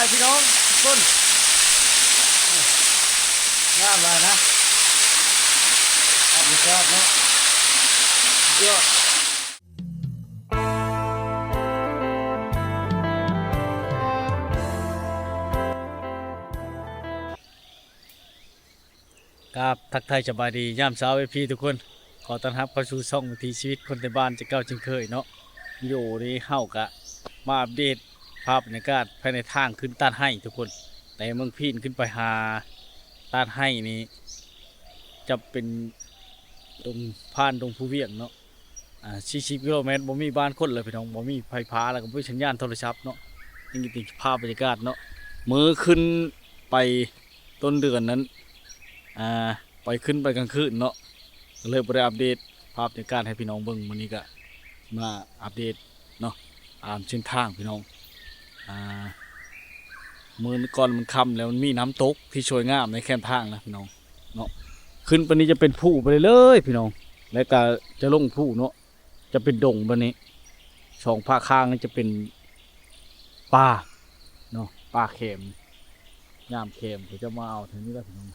ພີ່ນ້ອງທຸກຄົນ ງາມຫຼາຍນະ ທຳມະຊາດເນາະ ສຸດຍອດ. ກາບທັກທາຍສະບາຍດີຍາມເຊົ້າ ເອັຟຊີ ທຸກຄົນ. ຂໍຕ້ອນຮັບເຂົ້າສູ່ຊ່ອງວິຖີຊີວິດຄົນໄທບ້ານ ເຊັ່ນເກົ່າເຊັ່ນເຄີຍເນາະ. ວິດີໂອນີ້ເຮົາກະມາອັບເດດພາບບັນຍາກາດພາຍໃນທາງຂຶ້ນຕາດໄຮ່ທຸກຄົນ. ແຕ່ເມືອງພີນຂຶ້ນໄປຫາຕາດໄຮ່ນີ້ ຈະເປັນຕົງ ຜ່ານຕົງພູວຽງເນາະ. ອ່າ ສີ່ສິບກິໂລແມັດ ບໍ່ມີບ້ານຄົນເລີຍພີ່ນ້ອງ, ບໍ່ມີໄຟຟ້າ ແລ້ວກໍບໍ່ມີສັນຍານໂທລະສັບເນາະ. ນີ້ກໍເປັນພາບບັນຍາກາດເນາະ ມື້ຂຶ້ນໄປຕົ້ນເດືອນນັ້ນ ອ່າ ໄປ ຂຶ້ນໄປກາງຄືນເນາະ ກໍເລີຍບໍ່ໄດ້ອັບເດດພາບບັນຍາກາດໃຫ້ພີ່ນ້ອງເບິ່ງ. ມື້ນີ້ກໍມາອັບເດດເນາະ ຕາມເສັ້ນທາງພີ່ນ້ອງ. ອ່າ ມື້ກ່ອນມັນຄ່ຳແລ້ວ ມັນມີນ້ຳຕົກທີ່ສວຍງາມໃນແຄມທາງນະພີ່ນ້ອງເນາະ. ຂຶ້ນໄປນີ້ຈະເປັນພູໄປເລີຍໆ ພີ່ນ້ອງ ແລ້ວກໍຈະລົງພູເນາະ. ຈະເປັນດົງບາດນີ້ ສອງພາກຂ້າງຈະເປັນປ່າເນາະ ປ່າແຄມ ຍາມແຄມເຂົາຈະມາເອົາແຖວນີ້ລະພີ່ນ້ອງ.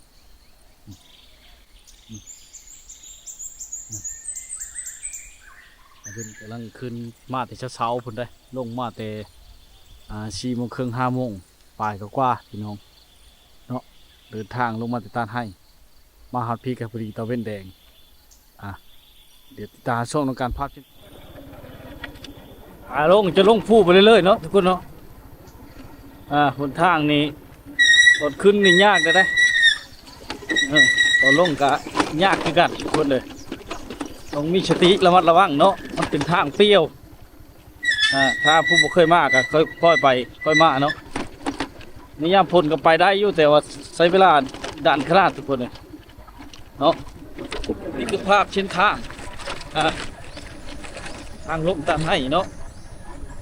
ອາເພິ່ນກຳລັງຂຶ້ນມາແຕ່ເຊົ້າໆ ພຸ້ນເດ້ ລົງມາແຕ່ ອ່າ ສີ່ໂມງເຄິ່ງ ຫ້າໂມງປາຍກວ່າໆ ພີ່ນ້ອງເນາະ. ເດີນທາງລົງມາແຕ່ຕາດໄຮ່ ມາຮອດພີ້ກໍພໍດີຕາເວັນແດງ. ອ່ະ ດຽວຕິດຕາມຊົມນຳກັນພາບ ອາ ລົງ ຈະລົງພູໄປເລື້ອຍໆເນາະທຸກຄົນເນາະ. ອ່າ ຫົນທາງນີ້ ຕອນຂຶ້ນນີ້ຍາກເດ້ ເອີ ຕອນລົງກະຍາກຄືກັນທຸກຄົນເອີຍ. ຕ້ອງມີສະຕິລະມັດລະວັງເນາະ ມັນເປັນທາງປ່ຽວ. ອ່າ ຖ້າຜູ້ບໍ່ເຄີຍມາກໍຄ່ອຍ ຄ່ອຍໄປຄ່ອຍມາເນາະ. ໃນຍາມຝົນກໍໄປໄດ້ຢູ່ ແຕ່ວ່າໃຊ້ເວລາດັນຂະໜາດທຸກຄົນເອີຍເນາະ. ນີ້ຄືພາບເສັ້ນທາງ ອ່າ ທາງລົງຕາດໄຮ່ເນາະ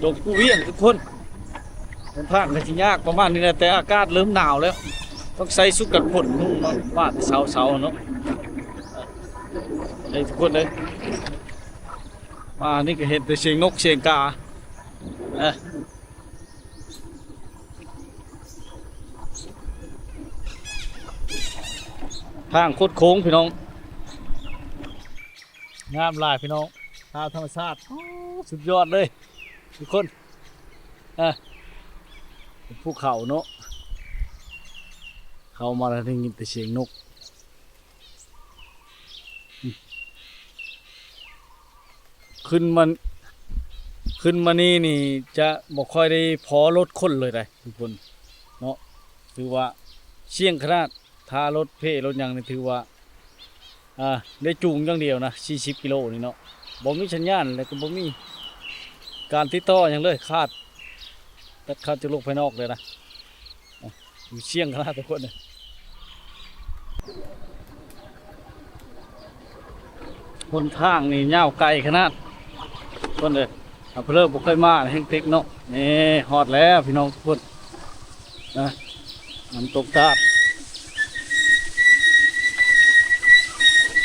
ລົງພູວຽງທຸກຄົນ. ຫົນທາງກໍຊິຍາກປະມານນີ້ແຫຼະ ແຕ່ອາກາດເລີ່ມໜາວແລ້ວ ຕ້ອງໃສ່ຊຸດກັນຝົນນຸ່ງມາແຕ່ເຊົ້າໆເນາະ. ເອີ ນີ້ທຸກຄົນເອີຍ ມານີ້ກໍເຫັນແຕ່ສຽງນົກສຽງກາ ເອີ ທາງຄົດໂຄ້ງພີ່ນ້ອງ ງາມຫຼາຍພີ່ນ້ອງ ທາງທຳມະຊາດ ໂອ້ ສຸດຍອດເລີຍທຸກຄົນ. ເອີ ເປັນພູເຂົາເນາະ ເຂົ້າມາແລ້ວໄດ້ຍິນແຕ່ສຽງນົກ. ຂຶ້ນມາ ຂຶ້ນມານີ້ນີ້ຈະບໍ່ຄ່ອຍໄດ້ພໍລົດຄົນເລີຍໃດ໋ທຸກຄົນເນາະ. ຖືວ່າສ່ຽງຂະໜາດ ຖ້າລົດເພລົດຫຍັງນີ້ຖືວ່າ ອ່າ ໄດ້ຈູງຢ່າງດຽວນະ ສີ່ສິບກິໂລນີ້ເນາະ. ບໍ່ມີສັນຍານ ແລ້ວກໍບໍ່ມີການຕິດຕໍ່ຫຍັງເລີຍ ຂາດ ຕັດຂາດຈາກໂລກພາຍນອກເລີຍນະ. ໂອ້ ສ່ຽງຂະໜາດທຸກຄົນເອີຍ ຫົນທາງນີ້ຍາວໄກຂະໜາດ ທຸກຄົນເອີຍ. ຖ້າຜູ້ໃດບໍ່ເຄີຍມາແຮ່ງຕິກເນາະ. ນີ້ຮອດແລ້ວພີ່ນ້ອງທຸກຄົນນະ ນ້ຳຕົກຕາດ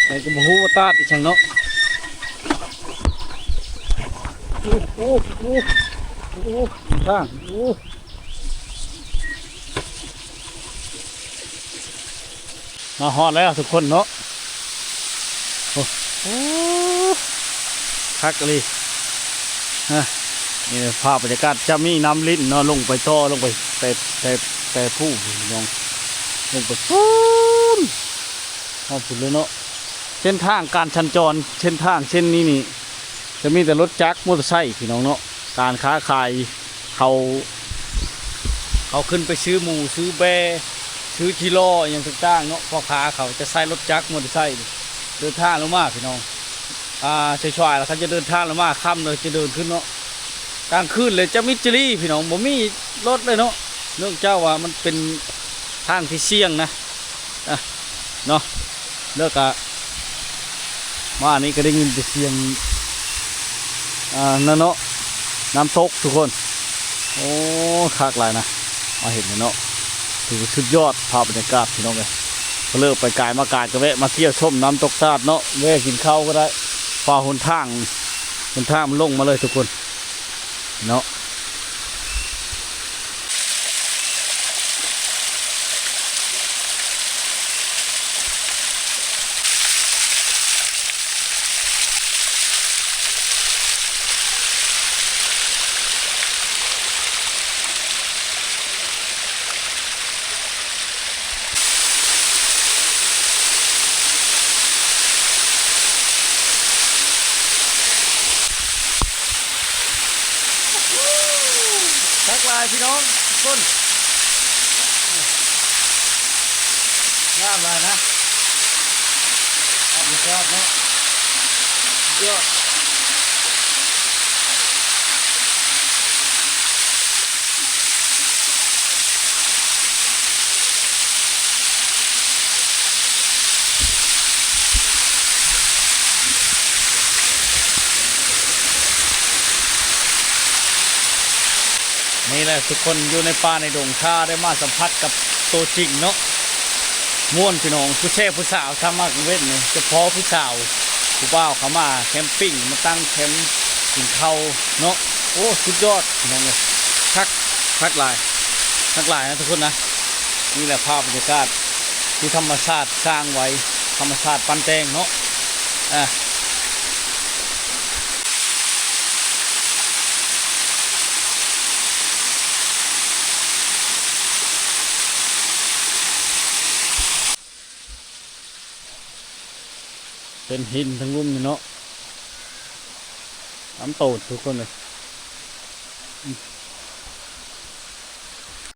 ໃຜກໍບໍ່ຮູ້ວ່າຕາດອີ່ຫຍັງເນາະ. ໂອ້ ໂອ້ ໂອ້ ໂອ້ ທາງ ໂອ້ ມາຮອດແລ້ວທຸກຄົນເນາະ. ໂອ້ ໂອ້ ຄັກອີ່ຫຼີນະ. ນີ້ພາບບັນຍາກາດ ຈະມີນ້ຳລິນເນາະ ລົງໄປຕໍ່ ລົງໄປແຕ່ ແຕ່ ແຕ່ພູພີ່ນ້ອງ ລົງໄປພຸ້ນ ຮອດພຸ້ນເລີຍເນາະ. ເສັ້ນທາງການສັນຈອນ ເສັ້ນທາງເສັ້ນນີ້ນີ້ ຈະມີແຕ່ລົດຈັກ ມໍເຕີໄຊພີ່ນ້ອງເນາະ. ການຄ້າຂາຍ ເຂົາ ເຂົາຂຶ້ນໄປຊື້ໝູ ຊື້ແບ້ ຊື້ຈີລໍ ອີ່ຫຍັງຕ່າງໆເນາະ ພໍ່ຄ້າເຂົາຈະໃຊ້ລົດຈັກມໍເຕີໄຊເດີນທາງລົງມາພີ່ນ້ອງ. ອ່າ ສວາຍໆ ແລ້ວເຂົາຈະເດີນທາງລົງມາ ຄ່ຳເລີຍຈະເດີນຂຶ້ນເນາະ. ກາງຄືນເລີຍຈະມິດຈີລີພີ່ນ້ອງ ບໍ່ມີລົດເລີຍເນາະ ເນື່ອງຈາກວ່າມັນເປັນທາງທີ່ສ່ຽງນະ ອ່ະ ເນາະ. ແລ້ວກະມານີ້ກໍໄດ້ຍິນແຕ່ສຽງ ອ່າ ນັ້ນເນາະ ນ້ຳຕົກທຸກຄົນ. ໂອ້ ຄັກຫຼາຍນະ ມາເຫັນແລ້ວເນາະ ຖືວ່າສຸດຍອດພາບບັນຍາກາດພີ່ນ້ອງເອີຍ. ເລີກໄປກາຍມາກາຍກໍແວະມາທ່ຽວຊົມນ້ຳຕົກຕາດເນາະ ແວະກິນເຂົ້າກໍໄດ້ ເພາະຫົນທາງ ຫົນທາງມັນລົງມາເລີຍທຸກຄົນເນາະ. ພີ່ນ້ອງທຸກຄົນ ງາມຫຼາຍນະ ຍອດເນາະ ຍອດ. ນີ້ແຫຼະທຸກຄົນ ຢູ່ໃນປ່າໃນດົງ ຖ້າໄດ້ມາສຳຜັດກັບໂຕຈິງເນາະ ມ່ວນພີ່ນ້ອງ. ຜູ້ແຊຜູ້ສາວ ຖ້າມາກາງເວັນນີ້ ຈະພໍຜູ້ສາວຜູ້ບ່າວເຂົ້າມາແຄມປິງ ມາຕັ້ງແຄມກິນເຂົ້າເນາະ. ໂອ້ ສຸດຍອດພີ່ນ້ອງເອີຍ ຄັກ ຄັກຫຼາຍ ຄັກຫຼາຍນະທຸກຄົນນະ. ນີ້ແຫຼະພາບບັນຍາກາດທີ່ທຳມະຊາດສ້າງໄວ້ ທຳມະຊາດປັ້ນແຕ່ງເນາະ ອາ. ເປັນຫີນທັງລຸ່ມນີ້ເນາະ ນ້ຳໂຕນທຸກຄົນເອີຍ.